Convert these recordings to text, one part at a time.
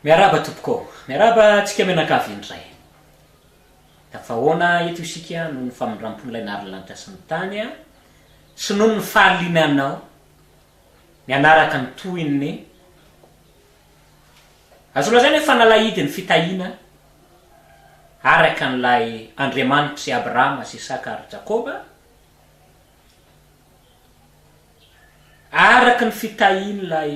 Miarahaba tompoko ô! Miarahaba antsika mianakavy indray. Tafahoana eto isika noho ny famindrampon'ilay nary lanitra sy ny tany sy noho ny fahaliananao ny hanaraka ny tohin'ny Azo lazaina hoe fanalahidin'ny fitahiana araka an'ilay Andriamanitr'i Abrahama sy Isaka ary Jakoba, araka ny fitahian'ilay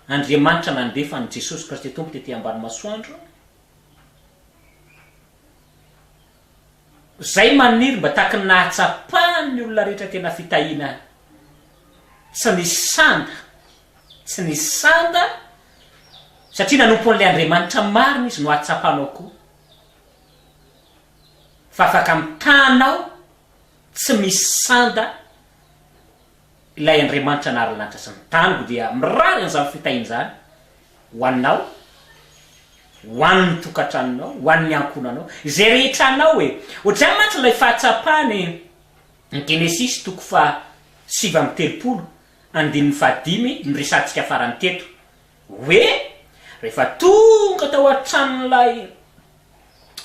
Andriamanitra nandefa an'i Jesosy Kristy Tompo tety ambany masoandro, Izay maniry mba tahaky ny nahatsapan'ny olona rehetra tena fitahiana tsy nisy sanda, tsy nisy sanda, satria nanompo an'ilay Andriamanitra marina izy no hahatsapanao koa fa afaka mitaha anao tsy misy sanda Ilay Andriamanitra nary ny lanitra sy ny tany ko dia mirary an'izany fitahiana izany ho anao, ho an'ny tokantranonao, ho an'ny ankohonanao, izay rehetra anao e! Ohatr'izany mantsy ilay fahatsapany ny Genesisy toko faha 39 andininy fahadimy noresahantsika farany teto hoe rehefa tonga tao an-tranon'ilay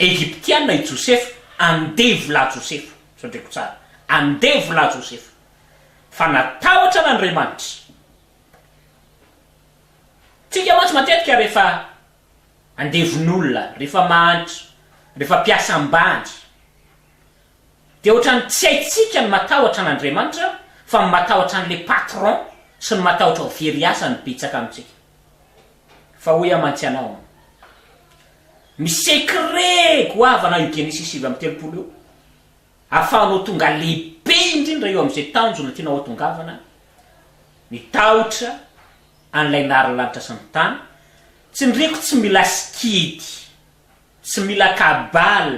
Egyptiana i Josefa, andevolahy Josefa, sao ndreko tsara, andevolahy Josefa. fa natahotra an'Andriamanitra. Tsika mantsy matetika rehefa andevon'olona, rehefa mahantra, rehefa mpiasa ambany, dia ohatran'ny tsy haintsika ny matahotra an'Andriamanitra fa ny matahotra an'ilay patron sy ny matahotra ho very asa no betsaka amintsika. Fa hoy aho mantsy anao, misy secret goavana io Genesisy 39 io, Ahafahanao tonga lehibe indrindra eo amin'izay tanjona tianao hatongavana, ny tahotra an'ilay nary lanitra sy ny tany, tsindriako tsy mila sikidy, tsy mila kabal,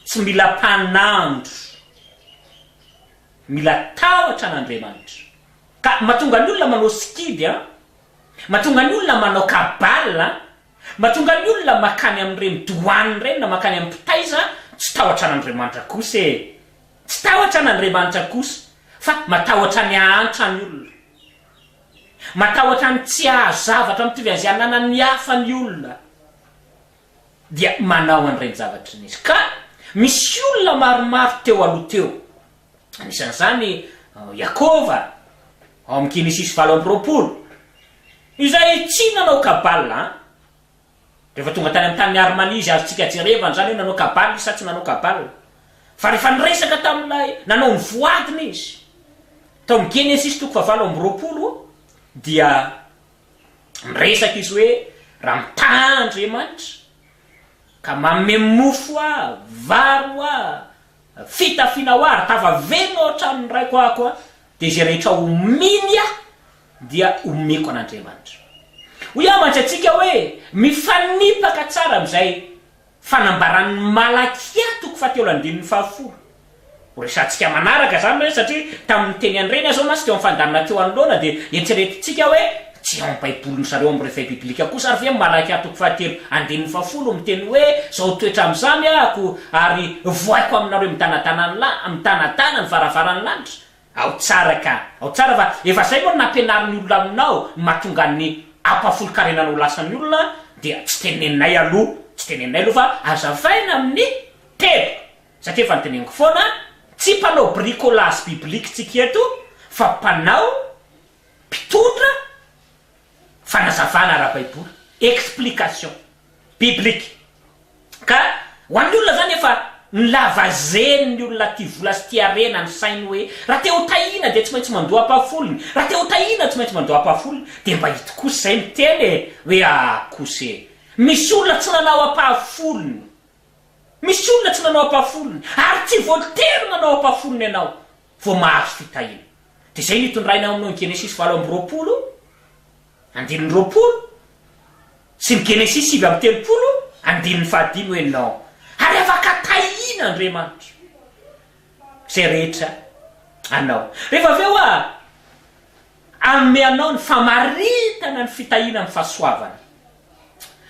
tsy mila mpanandro, mila tahotra an'Andriamanitra. Ka mahatonga ny olona manao sikidy an, mahatonga ny olona manao kabal an, Mahatonga ny olona makany amin'ireny douane ireny na makany amin'ny mpitaiza tsy tahotra an'Andriamanitra kosa e! Tsy tahotra an'Andriamanitra kosa fa matahotra ny hahantra ny olona. Matahotra ny tsy hahazo zavatra mitovy an'izay ananan'ny hafa ny olona. Dia manao an'ireny zavatra ireny izy. Ka misy olona maromaro teo aloha teo, anisan'izany Yakova, ao amin'ny Genesisy 28, Izay tsy nanao cabale an! Rehefa tonga tany amin'ny tanin'i Armani izy azontsika jerevana izany hoe nanao cabale izy sa tsy nanao cabale. Fa rehefa niresaka tamin'ilay nanao ny voadiny izy, tao amin'ny Genesisy toko fahavalo amby 20 dia miresaka izy hoe raha mitaha Andriamanitra ka manome mofo ahy, vary ho ahy, Fitafiana ho ahy ary tafaverina ao an-tranon'ny raiko aho koa, dia izay rehetra omeny ahy dia omeko an'Andriamanitra. Hoy aho mantsy antsika hoe, mifanipaka tsara amin'izay fanambaran'i Malakia toko fahatelo andininy fahafolo. Ho resahantsika manaraka izany re satria tamin'ny teny an'ireny aho izao mantsy teo amin'ny fandaminana teo anoloana dia eritreretintsika hoe Tsy ao amin'ny Baibolin-dry zareo amin'ny Réveil biblique kosa ary ve ny Malakia toko fahatelo andininy fahafolo miteny hoe izao toetra amin'izany ahako ary vohaiko aminareo midanadana ny la midanadana ny varavaran'ny lanitra? Ao tsara ka! Ao tsara fa efa izay moa no nampianarin'ny olona aminao ny mahatonga ny ampahafolon-karenanao ho lasan'ny olona dia tsy teneninay aloha tsy teneninay aloha fa azavaina amin'ny teboka satria efa noteneniko foana tsy mpanao bricolage biblique tsika eto fa mpanao Mpitondra fanazavana ara-baiboly, explication biblique. Ka ho an'ny olona izany efa nilavazen'ny olona tia vola sy tia harena ny sainy hoe raha te ho tahiana dia tsy maintsy mandoa ampahafolony, raha te ho tahiana tsy maintsy mandoa ampahafolony, dia mba ito kosa izay miteny e, hoe ah kosa e, misy olona tsy nanao ampahafolony, misy olona tsy nanao ampahafolony, ary tsy voatery manao ampahafolony ianao vao mahazo fitahiana. Dia izay no itondraina ao amin'ny Genesisy 28, andininy 20, sy ny Genesisy 39, andininy fahadimy hoe non. Ary afaka tahiana Andriamanitra izay rehetra anao. Rehefa avy eo aho hanome anao ny famaritana ny fitahiana amin'ny fahasoavana.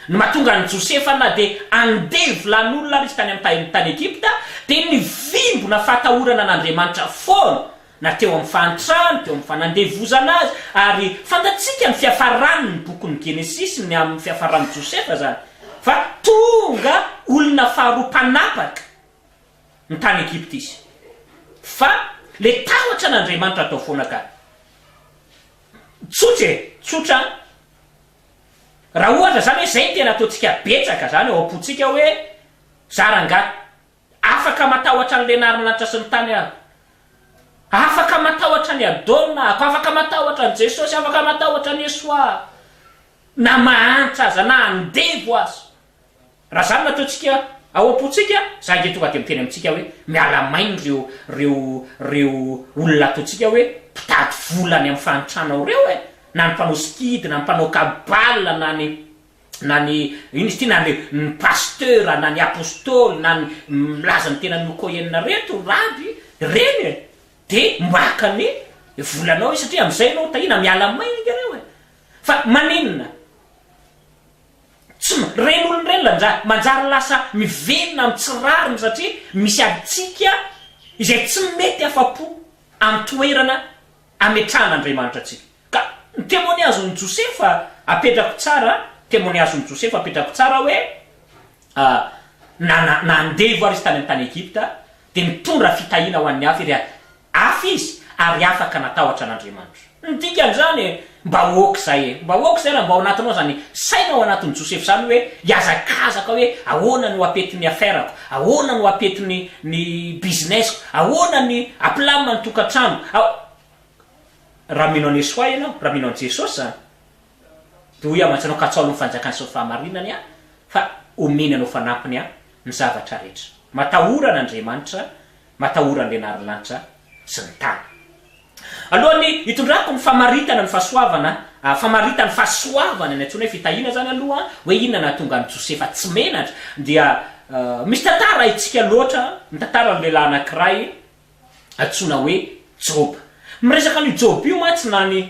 Ny mahatonga an'i Josefa na dia andevo lan'olona ary izy tany amin'ny tany tany Egypta dia nivimbina fahatahorana an'Andriamanitra foana. na teo amin'ny fahantrany, teo amin'ny fanandevozana azy, ary fantatsika ny fiafaran'ny bokin'ny Genesisy ny amin'ny fiafaran'i Josefa izany, fa tonga olona faharoa mpanapaka ny tany Egypta izy. Fa le tahotra an'Andriamanitra atao foana ka. Tsotra e, tsotra an. Raha ohatra izany hoe izay no tena ataontsika betsaka izany ao am-pontsika hoe za rangahy Afaka matahotra an'i Lenarinlanitra sy ny tany aho. Afaka matahotra an'i Adona aho, afaka matahotra an'i Jesosy, afaka matahotra an'i Yeshua aho. Na mahantra aza, na andevo aza. Raha izany no ataontsika ao am-pontsika, za ange tonga dia miteny amintsika hoe miala maina ireo, ireo, ireo olona ataontsika hoe mpitady vola any amin'ny fahantrana ao ireo e! Na ny mpanao sikidy, na ny mpanao kabal, na ny. na ny inona izy ity na ny ny pasteur na ny apostoly na ny milaza ny tenany ho kohen reto raby reny e de maka ny volanao izy satria amizay enao tahiana miala maina ireo e fa maninona tsy reny olona reny lanja manjary lasa mivelona amin'ny tsy rariny satria misy antsika izay tsy mety afa-po amin'ny toerana ametrahan'Andriamanitra antsika. Ka ny témoignage-n'i Josefa apetrako tsara, témoignage-n'i Josefa apetrako tsara hoe na na andevo ary izy tany amin'ny tany Egypta dia nitondra fitahiana ho an'ny hafa iry hafa izy ary afaka natahotra an'Andriamanitra. Ny dikan'izany mba ok izay e, mba ok izay raha mba ao anatinao izany saina ao anatin'i Josefa izany hoe hihazakazaka hoe ahoana no hampety ny affaire-ko, ahoana no hampety ny ny business-ko, ahoana ny hampilamina ny tokantrano, Raha mino an'i Yeshua ianao, raha mino an'i Jesosy izany, dia hoy aho mantsy anao, katsaho aloha ny fanjakany sy ny fahamarinany aho, fa omeny anao fanampiny aho ny zavatra rehetra. Matahora an'Andriamanitra, matahora an'ilay nary lanitra sy ny tany. Alohan'ny hitondrako ny famaritana ny fahasoavana, famaritan'ny fahasoavana ny antsoina hoe fitahiana izany aloha, hoe inona nahatonga an'i Josefa tsy menatra, dia misy tantara haintsika loatra, ny tantaran'ny lehilahy anankiray, antsoina hoe Joba. Miresaka an'io Joba io mantsy na ny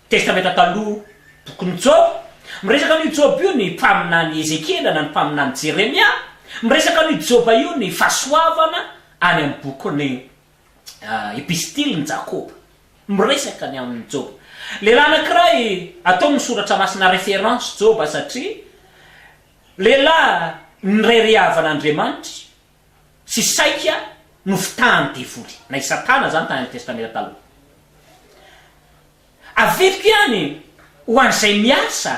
Testamenta Taloha, bokin'i Joba. Miresaka an'io Joba io ny mpaminany Ezekiela na ny mpaminany Jeremia. Miresaka an'io Joba io ny fahasoavana any amin'ny bokin'ny Epistilin'i Jakoba. Miresaka ny amin'i Joba. Lehilahy anankiray ataon'ny Soratra Masina référence Joba satria lehilahy nireharehavan'Andriamanitra. sy saika nofitahan'ny devoly, na i Satana izany tany amin'ny Testamenta Taloha. Averiko ihany, ho an'izay miasa,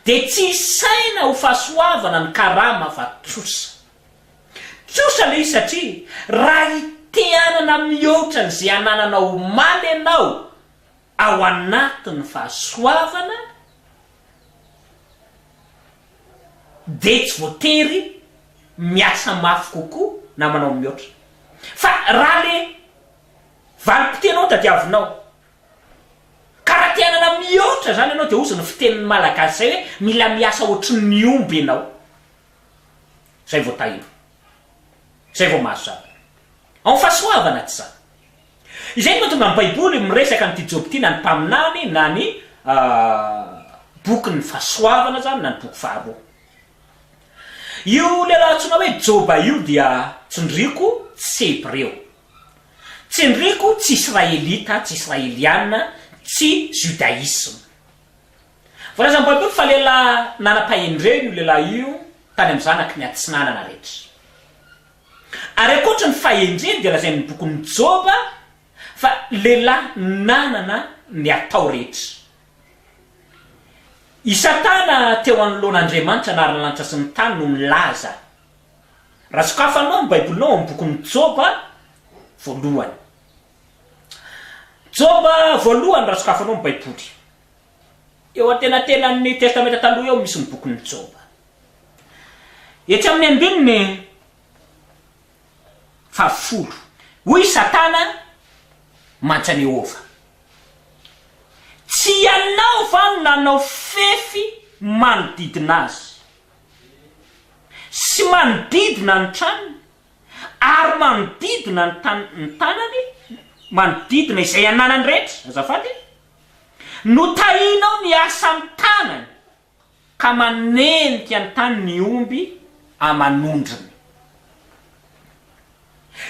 dia tsy isaina ho fahasoavana ny karama fa trosa. Trosa ilay izy satria raha te hanana mihoatra an'izay anananao omaly ianao ao anatin'ny fahasoavana, dia tsy voatery miasa mafy kokoa na manao mihoatra. Fa raha le valim-pitianao tadiavinao, ka raha te hanana mihoatra zany ianao dia hozy ny fitenin'ny malagasy zay hoe mila miasa ohatrin'ny omby ianao zay vao tahiana, zay vao mahazo zavatra. Ao amin'ny fahasoavana tsy zany. Izay no mahatonga ny Baiboly miresaka an'ity Joba ity na ny mpaminany na ny bokin'ny fahasoavana izany na ny boky faharoa. Io lehilahy antsoina hoe Joba io dia tsindriako tsy Hebreo. Tsindriako tsy Israelita, tsy Israeliana, tsy Judaisme. Voalazan'ny Baiboly fa lehilahy nanam-pahendrena io lehilahy io tany amin'ny zanaky ny atsinanana rehetra. Ary ankoatra ny fahendreny dia lazain'ny bokin'i Joba fa lehilahy nanana ny atao rehetra. I Satana teo anoloan'Andriamanitra nary ny lanitra sy ny tany no nilaza. Raha sokafanao ny Baibolinao ao amin'ny bokin'i Joba voalohany. Joba voalohany raha sokafanao ny Baiboly. Eo antenatenan'ny Testamenta Taloha eo misy ny bokin'i Joba. Etsy amin'ny andininy fahafolo. Hoy i Satana mantsy an'i Iehovah, Tsy ianao va no nanao fefy manodidina azy, sy manodidina ny tranony, ary manodidina ny tan, ny tanany, manodidina izay ananany rehetra? Azafady. Notahinao ny asan'ny tanany. Ka manenika ny tany ny omby aman'ondriny.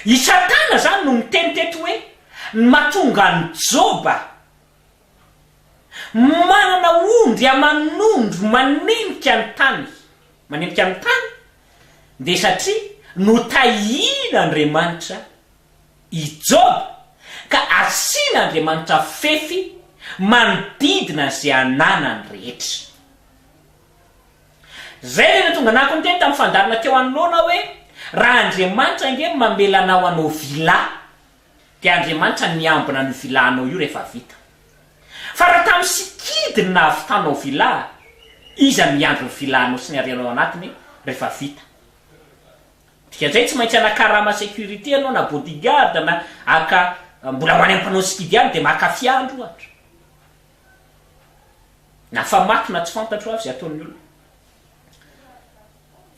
I Satana izany no niteny teto hoe, ny mahatonga an'i Joba manana ondry aman'ondry manenika ny tany, manenika ny tany, dia satria notahian'Andriamanitra i Joba, ka asian'Andriamanitra fefy manodidina izay ananany rehetra. Izay ilay nahatonga anako niteny tamin'ny fandaharana teo anoloana hoe, raha Andriamanitra ange mamela anao hanao villa, dia Andriamanitra niambina an'io villa-nao io rehefa vita. Fa raha tamin'ny sikidy no nahavitanao villa, iza no hiandry ny villa-nao sy ny harenao ao anatiny rehefa vita? Dikan'izay tsy maintsy hanakarama sécurité ianao na bodyguard na haka, mbola ho any amin'ny mpanao sikidy ihany dia maka fiandry ohatra. Na fa maty na tsy fantatro avy izay ataon'ny olona.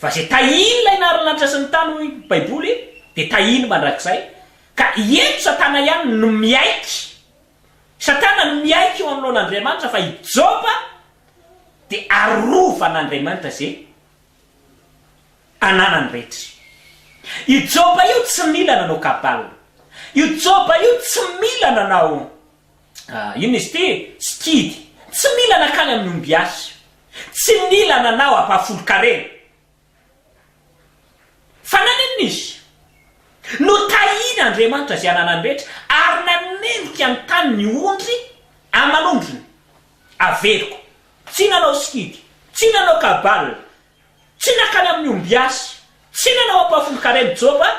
Fa izay tahian'ilay nary ny lanitra sy ny tany hoy ny baiboly dia tahiany mandrakizay. Ka eto satana ihany no miaiky, satana no miaiky eo anoloan'Andriamanitra fa i Joba dia arovan'Andriamanitra izay ananany rehetra. I Joba io tsy mila nanao kabal. Io Joba io tsy mila nanao Inona izy ity? Sikidy. Tsy mila nankany amin'ny ombiasy. Tsy nila nanao ampahafolon-karena. Fa naninona izy? Notahian'Andriamanitra izay ananany rehetra, ary nanendrika ny tany ny ondry aman'ondriny. Averiko. Tsy nanao sikidy. Tsy nanao kabal. Tsy nankany amin'ny ombiasy. Tsy nanao ampahafolon-karena Joba,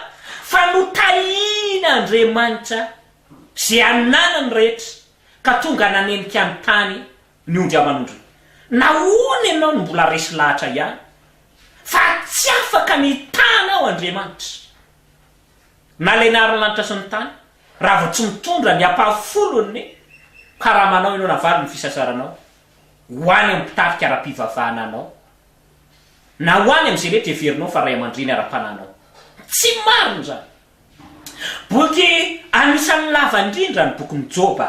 fa notahian'Andriamanitra Izay ananany rehetra ka tonga nanenika ny tany ny ondry aman'ondriny. Nahoana ianao no mbola resy lahatra ihany fa tsy afaka ny hitana ao Andriamanitra? Na ilay nahary ny lanitra sy ny tany, raha vao tsy mitondra ny ampahafolon'ny karamanao ianao na valiny ny fisasaranao ho any amin'ny mpitarika ara-pivavahana anao, na ho any amin'izay rehetra heverinao fa ray aman-dreny ara-panahinao. Tsy marina izany! Boky anisan'ny lava indrindra ny bokin'i Joba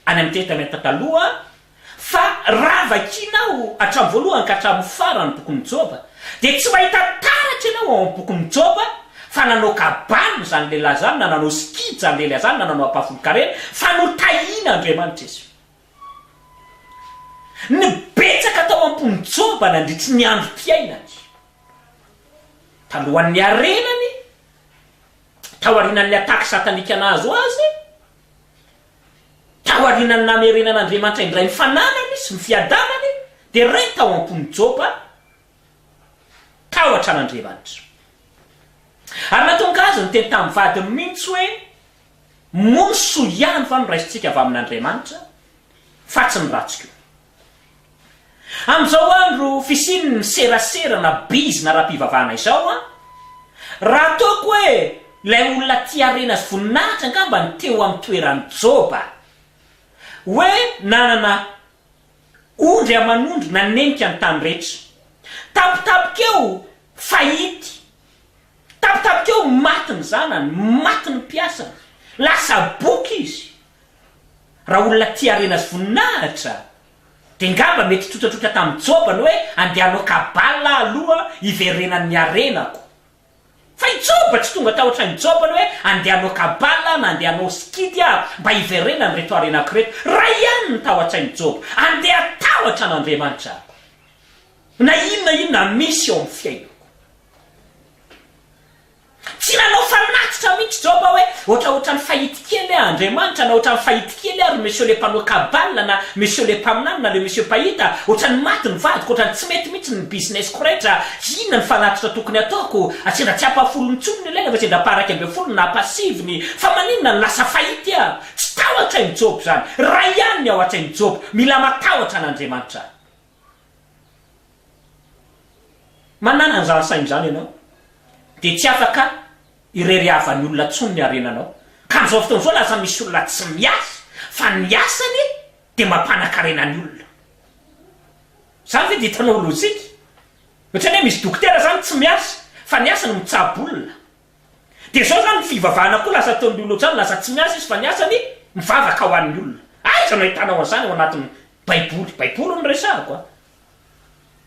any amin'ny Testamenta Taloha, fa raha vakianao hatramin'ny voalohany ka hatramin'ny farany ny bokin'i Joba, dia tsy mahita taratra ianao ao amin'ny bokin'i Joba fa nanao kabano izany lehilahy izany, na nanao sikidy izany lehilahy izany, na nanao ampahafolon-karena, fa notahian'Andriamanitra izy. Ny betsaka tao am-pon'i Joba nandritry ny androm-piainany, talohan'ny niarenany, Taorianan'ny attaque satanika nahazo azy, taorianan'ny namerenan'Andriamanitra indray ny fananany sy ny fiadanany, dia re tao am-pon'i Joba tahotra an'Andriamanitra. Ary nahatonga azy niteny tamin'ny vadiny mihitsy hoe, Moa ny soa ihany va no raisintsika avy amin'Andriamanitra, fa tsy ny ratsy koa? Amin'izao andro fisian'ny serasera na bizina ara-pivavahana izao an, raha ataoko hoe ilay olona tia harena sy voninahitra angamba no teo amin'ny toeran'i Joba, hoe nanana ondry aman'ondry nanenika ny tany rehetra, tampotampoka eo fahity, tampotampoka eo maty ny zanany, maty ny mpiasany, lasa boka izy. Raha olona tia harena sy voninahitra, dia ngamba mety trotratrotra tamin'i Joba ny hoe andeha hanao cabale aho aloha hiverenan'ny harenako. Fa i Joba tsy tonga tao an-train'i Joba ny hoe andeha hanao cabale aho na andeha hanao sikidy aho mba hiverenan'ireto harenako ireto. Iray ihany ny tao an-tsain'i Joba, andeha hatahotra an'Andriamanitra aho, na inona inona misy eo amin'ny fiainako. Tsy nanao fanatitra mihitsy Joba hoe ohatraohatran'ny fahity kely aho Andriamanitra na ohatran'ny fahity kely aho ry monsieur le mpanao cabale na monsieur le mpaminany na le monsieur mpahita, ohatran'ny maty ny vadiko, ohatran'ny tsy mety mihitsy ny business-ko rehetra, inona ny fanatitra tokony ataoko, sendra tsy ampahafolony intsony ny ilaina fa sendra ampaharaika ambin'ny folony na ampahasiviny, fa maninona no lasa fahity aho? Tsy tao an-tsain'i Joba izany. Iray ihany ny ao an-tsain'i Joba, mila matahotra an'Andriamanitra aho. Manana an'izany saina izany ianao, dia tsy afaka ireriavan'ny olona intsony ny harenanao. Ka amin'izao fotoana izao lasa misy olona tsy miasa, fa ny asany dia mampanakarena ny olona. Izany ve dia hitanao logique? Ohatran'ny hoe misy dokotera izany tsy miasa, fa ny asany mitsabo olona. Dia izao izany ny fivavahana koa lasa ataon'ny olona ohatr'izany, lasa tsy miasa izy fa ny asany mivavaka ho an'ny olona. Aiza no ahitanao an'izany ao anatin'ny baiboly? Baiboly no resahako a!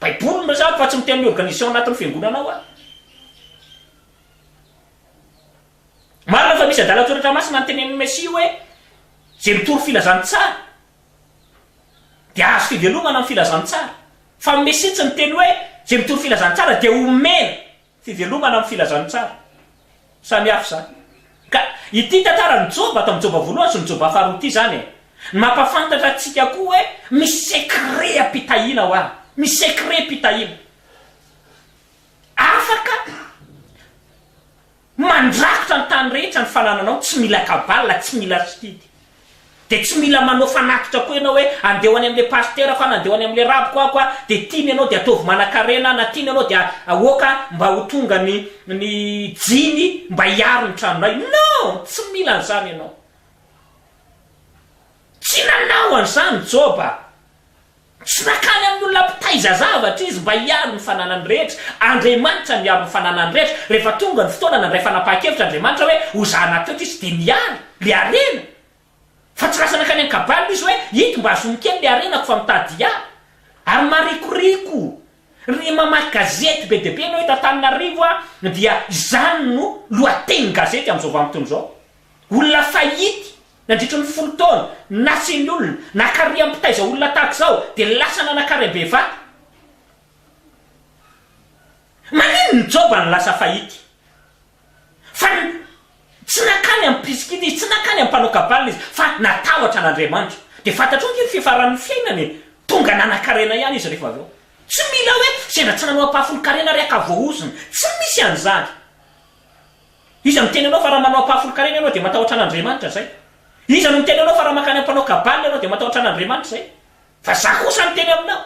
Baiboly no resahako fa tsy miteny ny organisation anatin'ny fiangonana ao aho. Marina fa misy adalan-tsoratra masina notenenin'ny Mesia hoe, Izay mitory filazantsara dia hahazo fivelomana amin'ny filazantsara. Fa ny Mesia tsy niteny hoe, Izay mitory filazantsara dia homena fivelomana amin'ny filazantsara. Samy hafa izany. Ka ity tantaran'i Joba ato amin'ny Joba voalohany sy ny Joba faharoa ity izany e, ny mampahafantatra antsika koa hoe misy secret am-pitahiana hoa, misy secret am-pitahiana. Afaka Mandrakotra ny tany rehetra ny fanananao, tsy mila kabal, tsy mila sikidy. Dia tsy mila manao fanatitra koa ianao hoe andeha ho any amin'ilay pasiterako aho na andeha ho any amin'ilay rabiko aho koa dia tiany ianao dia ataovy manankarena na tiany ianao dia aoka mba ho tonga ny ny jiny mba hiaro ny tranonay. Non! Tsy mila an'izany ianao. Tsy nanao an'izany Joba. Tsy nankany amin'ny olona mpitaiza zavatra izy mba hiaro ny fananany rehetra. Andriamanitra niaro ny fananany rehetra. Rehefa tonga ny fotoana nandray fanapahan-kevitra Andriamanitra hoe ho zana-toetra izy dia niala ilay harena. Fa tsy lasa nankany an-kabal izy hoe ito mba azony kely ilay harenako fa mitady hiala. Ary marikoriko ry mamaky gazety be dia be ianao eto Antananarivo dia izany no lohatenin-gazety amin'izao vanim-potoana izao. Olona fahity nandritry ny 10 taona, nasian'ny olona, nakarian'ny mpitaiza olona tahaka izao, dia lasa nanakariam-behivavy. Maninona i Joba no lasa fahity? Fa tsy nankany amin'ny mpisikina izy, tsy nankany amin'ny mpanao kabal izy, fa natahotra an'Andriamanitra. Dia fantatrao ange ny fiafaran'ny fiainany e! Tonga nanankarena ihany izy rehefa avy eo. Tsy mila hoe sendra tsy nanao ampahafolon-karena ary aho ka voaozona. Tsy misy an'izany. Iza miteny anao fa raha manao ampahafolon-karena ianao dia matahotra an'Andriamanitra zay? Iza no miteny anao fa raha mankany amin'ny mpanao kabal ianao dia matahotra an'Andriamanitra zay? Fa za kosa miteny aminao,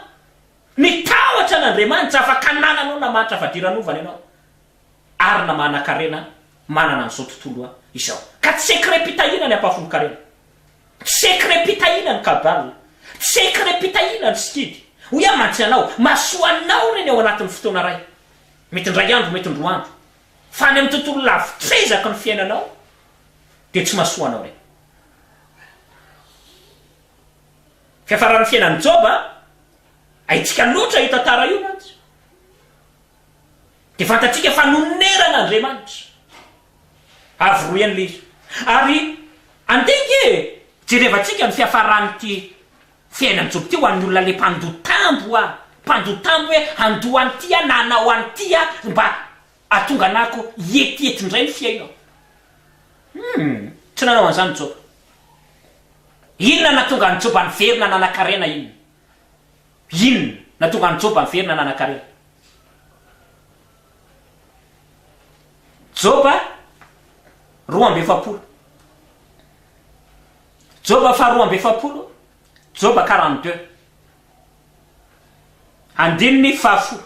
ny tahotra an'Andriamanitra afaka anananao na mahantra fadiranovana ianao ary na manan-karena manana an'izao tontolo izao. Ka tsy secret-pitahiana ny ampahafolon-karena. Tsy secret-pitahiana ny kabal. Tsy secret-pitahiana ny sikidy. Hoy aho mantsy anao, mahasoa anao ireny ao anatin'ny fotoana iray. Mety indray andro, mety indroa andro. Fa any amin'ny tontolo lavitr'ezaky ny fiainanao dia tsy mahasoa anao ireny. Fiafaran'ny fiainan'i Joba, haintsika loatra io tantara io mantsy. Dia fantatsika fa noneran'Andriamanitra. Avy roa ihany ilay izy. Ary andeha ange jerevantsika ny fiafaran'ity fiainan'i Joba ity ho an'ny olona ilay mpandoa tambo hoa. Mpandoa tambo hoe handoa an'ity aho na hanao an'ity aho mba Hahatonga anako hietiety indray ny fiainako. Hum, tsy nanao an'izany Joba. Inona nahatonga an'i Joba niverina nanan-karena inona? Inona nahatonga an'i Joba niverina nanan-karena? Joba 42. Joba faha 42, Joba 42. Andininy faha 10.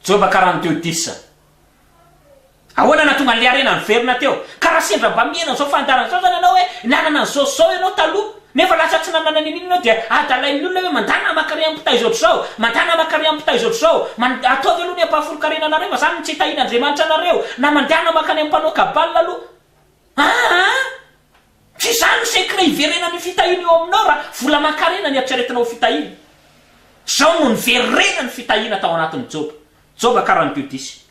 Joba 42 dix. Ahoana nahatonga an'ilay harena niverina teo? Ka raha sendra mba mihena an'izao fandaharana izao zany ianao hoe nanana an'izao sy izao ianao taloha, nefa lasa tsy nanana n'inon'inona ianao dia adalain'ny olona hoe mandana maka re ampitaiza ohatr'izao, mandana maka re ampitaiza ohatr'izao, man- ataovy aloha ny ampahafolon-karenanareo fa zany no tsy hitahian'Andriamanitra anareo, na mandana mankany amin'ny mpanao cabale aloha. Aa! Tsy izany ny secret hiverenan'io fitahiana io aminao raha vola aman-karena ny eritreretinao ho fitahiana. Izao no niverenan'ny fitahiana tao anatin'i Joba. Joba 42 dix.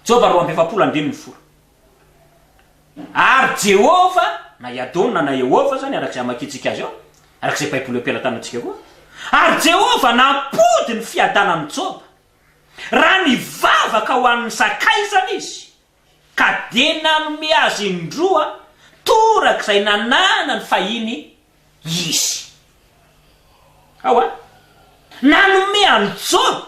Joba 42 andininy 10. Ary Jehovah, na i Adona na Iehovah izany araka izay amakiantsika azy ao, araka izay Baiboly eo am-pelatanantsika koa, ary Jehovah nampody ny fiadanan'i Joba, raha nivavaka ho an'ny sakaizany izy, Ka dia nanome azy indroa toraka izay nananany fahiny izy. Ao an! Nanome an'i Joba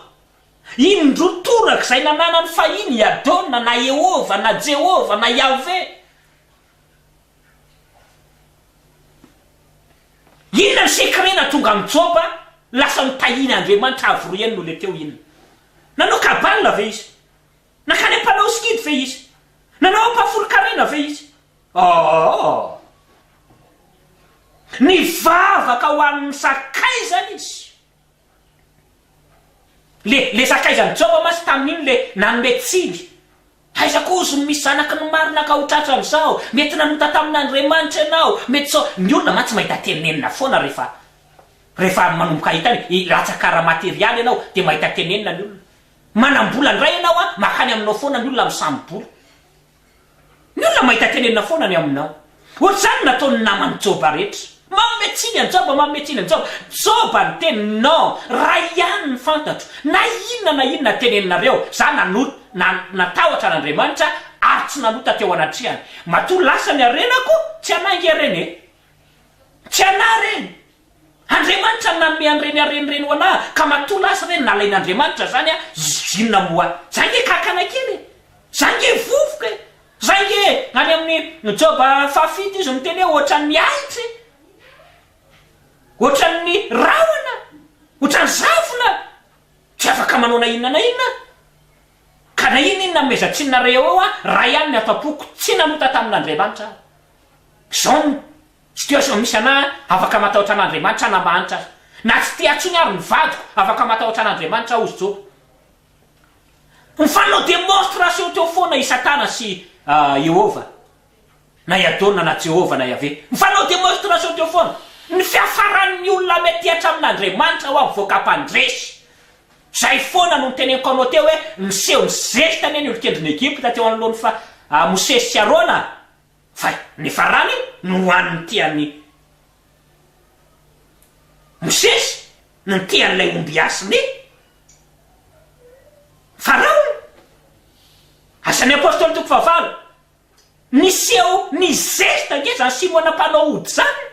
indroa toraka izay nananany fahiny i Adona, na Iehovah, na Jehovah, na Yahveh. Inona ny secret nahatonga an'i Joba lasa notahian'Andriamanitra avo roa heny noho ilay teo inona? Nanao cabale ve izy? Nankany am-panao sikidy ve izy? Nanao ampahafolon-karena ve izy? Oo! Nivavaka ho an'ny sakaizany izy. Le, le sakaizan'i Joba mantsy tamin'iny le nanome tsiny. Aiza koa ozy no misy zanaky ny marina ka ho tratran'izao? Mety nanota tamin'Andriamanitra ianao, mety sao, ny olona mantsy mahita tenenina foana rehefa, rehefa manomboka hita ny, latsaka ara-materialy ianao dia mahita tenenina ny olona. Manam-bola indray ianao an, makany aminao foana ny olona misambo-bola. Ny olona mahita tenenina foana ny aminao. Ohatr'izany no nataon'ny naman'i Joba rehetra. Manome tsiny an'i Joba, manome tsiny an'i Joba. Joba niteny, non, ray ihany ny fantatro. Na inona na inona teneninareo, za nanota, na, natahotra an'Andriamanitra ary tsy nanota teo anatrehany. Matoa lasa ny harenako, tsy anah nge reny e. Tsy anah reny. Andriamanitra no nanome an'ireny harena ireny ho anah, ka matoa lasa ireny, nalain'Andriamanitra zany an, inona moa? Za nge kankana kely e. Za nge vovoka e. Zay nge any amin'ny Joba fahafito izy miteny hoe ohatran'ny ahitra e! Ohatran'ny rahona, ohatran'ny zavona, tsy afaka manao na inona na inona aho. Ka na inona inona anomezan-tsinonareo eo aho, ray ihany ny ato am-poko, tsy nanota tamin'Andriamanitra aho. Izao ny situation misy anah, afaka matahotra an'Andriamanitra aho na mahantra aza. Na tsy tia intsony ary ny vadiko, afaka matahotra an'Andriamanitra aho, hozy Joba. Mifanao démonstration teo foana i Satana sy Jehovah, na i Adona na Jehovah na Yaveh. Mifanao démonstration teo foana. Ny fiafaran'ny olona mety hatramin'Andriamanitra hoa mivoaka mpandresy. Zay foana no niteneniko anao teo hoe niseho nizesta anie ny olon-kendrin'i Egypta teo anoloan'i fa Mosesy sy Arona fa ny farany nohaniny tian'i Mosesy no nitia an'ilay ombiasiny Farao. Asan'ny Apostoly toko fahavalo. Niseho nizesta ange izany Simona mpanao ody izany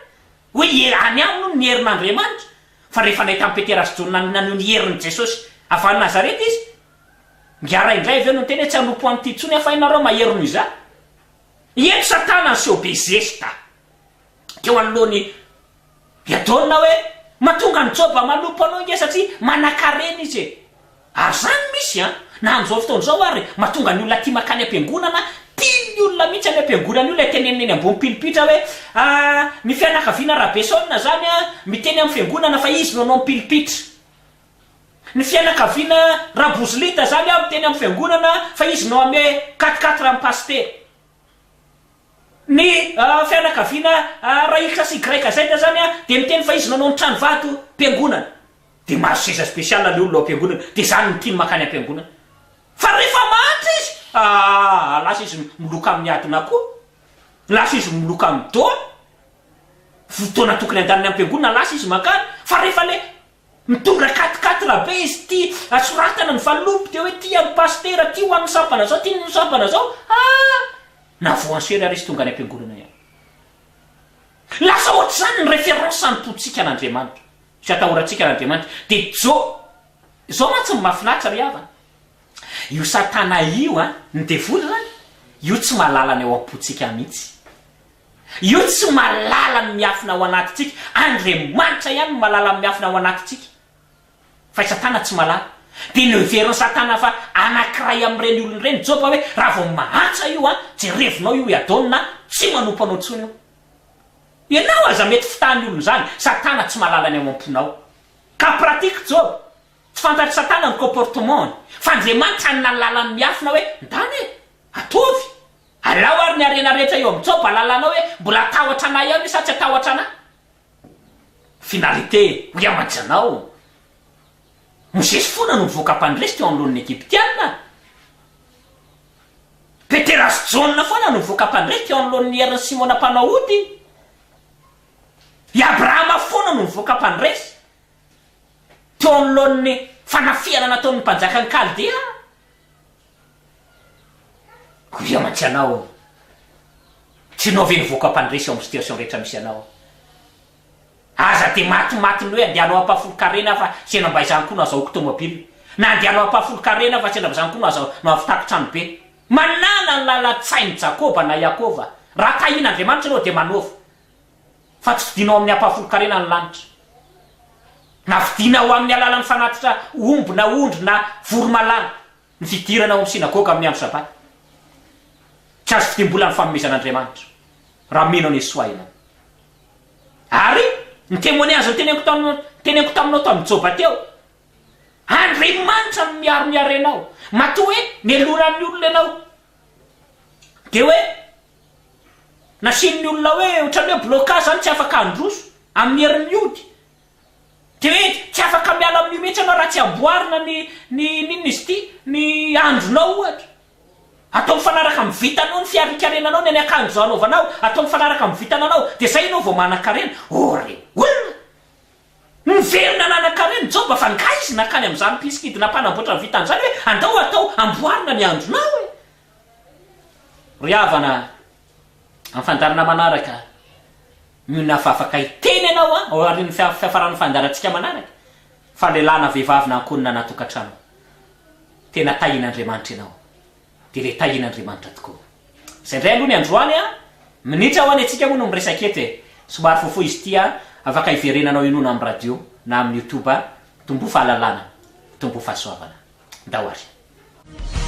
hoe any aminy hono ny herin'Andriamanitra. Fa rehefa nahita an'i Petera sy Jaona naneho ny herin'i Jesosy avy any Nazareta izy, Ngiara indray avy eo no niteny hoe tsy hanompo an'ity intsony aho fa ianareo mahery noho izaho. Eto Satana niseho be zesta. Teo anoloan'i I Adona hoe, Mahatonga an'i Joba manompo anao ange satria manankarena izy e! Ary izany misy an! Na amin'izao fotoana izao ary, mahatonga ny olona tia mankany am-piangonana, tian'ny olona mihitsy any am-piangonana io ilay tenenina eny ambony pilipitra hoe, ah, ny fianakaviana Rabeson izany an, miteny amin'ny fiangonana fa izy no hanao ny pilipitra. Ny fianakaviana Rabozolita izany an, miteny amin'ny fiangonana fa izy no hanome quatre quatre amin'ny pasitera. Ny fianakaviana Ra-X sy YZ zany dia miteny fa izy nanao ny trano vato mpiangonana. Dia mahazo seza spécial le olona ao am-piangonana. Dia zany no tiany mankany am-piangonana. Fa rehefa mahantra izy, aa lasa izy miloka amin'ny adin'akoho, lasa izy miloka amin'ny doha, fotoana tokony handaniny am-piangonana lasa izy mankany. Fa rehefa le Mitondra quatre quatre be izy ity, soratana ny valopy dia hoe ty an'i pasitera, ty ho an'ny sampana zao, ty ny sampana zao, ah! Na voansery ary izy tonga any am-piangonana ihany. Lasa ohatr'izany ny référence anompoantsika an'Andriamanitra sy atahorantsika an'Andriamanitra. Dia jo, izao mantsy ny mahafinaritra ry havana, io satana io an, ny devoly izany, io tsy mahalala ny ao am-pontsika mihitsy. Io tsy mahalala ny miafina ao anatintsika. Andriamanitra ihany no mahalala ny miafina ao anatintsika. Fa i Satana tsy mahalala. Dia noheverin'i Satana fa anankiray amin'ireny olona ireny Joba hoe, raha vao mahantra io an, jerevinao io i Adona, tsy manompo anao intsony io. Ianao aza mety fitahan'ny olona izany. Satana tsy mahalala ny ao am-ponao. Cas pratique Joba. Tsy fantatr'i Satana ny comportement-ny. Fa Andriamanitra no nahalala ny miafina hoe, ndana e, ataovy. Alao ary ny harena rehetra eo amin'i Joba lalanao hoe mbola hatahotra anah ihany io sa tsy hatahotra anah? Finalité, hoy aho mantsy anao, Mosesy foana no nivoaka mpandresy teo anoloan'ny Egyptiana. Petera sy Jaona foana no nivoaka mpandresy teo anoloan'ny herin'i Simona mpanao ody. I Abrahama foana no nivoaka mpandresy teo anoloan'ny fanafihana nataon'ny mpanjakan'i Kaldea. Koa mantsy anao, tsy ianao ve nivoaka mpandresy ao amin'ny situation rehetra misy anao? Aza dia matimaty ny hoe andeha hanao ampahafolon-karena aho fa sendra mba izany koa no azahoako tomobile. Na andeha hanao ampahafolon-karena aho fa sendra mba izany koa no aza no ahavitako trano be. Manana ny lalan-tsain'i Jakoba na Iakova. Raha tahian'Andriamanitra ianao dia manaova. Fa tsy fidinao amin'ny ampahafolon-karena ny lanitra. Na fidina ho amin'ny alalan'ny fanatitra omby na ondry na voromalala. Ny fidirana ao amin'ny synagoga amin'ny andro Sabata. Tsy azo fidiam-bola ny fanomezan'Andriamanitra, raha mino an'i Yessoa ianao. Ary ny témoignage noteneniko tam, teneniko taminao tamin'i Joba teo, Andriamanitra no miaro ny harenao. Matoa hoe neloran'ny olona ianao, dia hoe nasian'ny olona hoe ohatran'ny hoe blocage izany tsy afaka handroso amin'ny herin'ny ody. Dia hoe tsy afaka miala amin'io mihitsy ianao raha tsy amboarina ny ny inona izy ity, ny andronao ohatra. Atao mifanaraka amin'ny vitanao ny fiarinkarenanao, ny ny akanjo anaovanao, atao mifanaraka amin'ny vitananao, dia izay ianao vao manankarena. Oh re olona! Niverina nanankarena Joba fa nga izy nankany amin'izany mpisikidina mpanamboatra ny vitany izany hoe andao atao amboarina ny andronao e! Ry havana, amin'ny fandaharana manaraka, mionona fa afaka hiteny ianao an, ao aorian'ny fiafaran'ny fandaharantsika manaraka, fa lehilahy na vehivavy na ankohonana na tokantrano, tena tahian'Andriamanitra ianao, dia ilay tahian'Andriamanitra tokoa. Izay indray aloha ny androany an, minitra ho any antsika moa no miresaka eto e, somary fohifohy izy ity an, afaka hiverenanao henoina amin'ny radio na amin'ny youtube, tomboa fahalalana, tomboa fahasoavana. Ndao ary.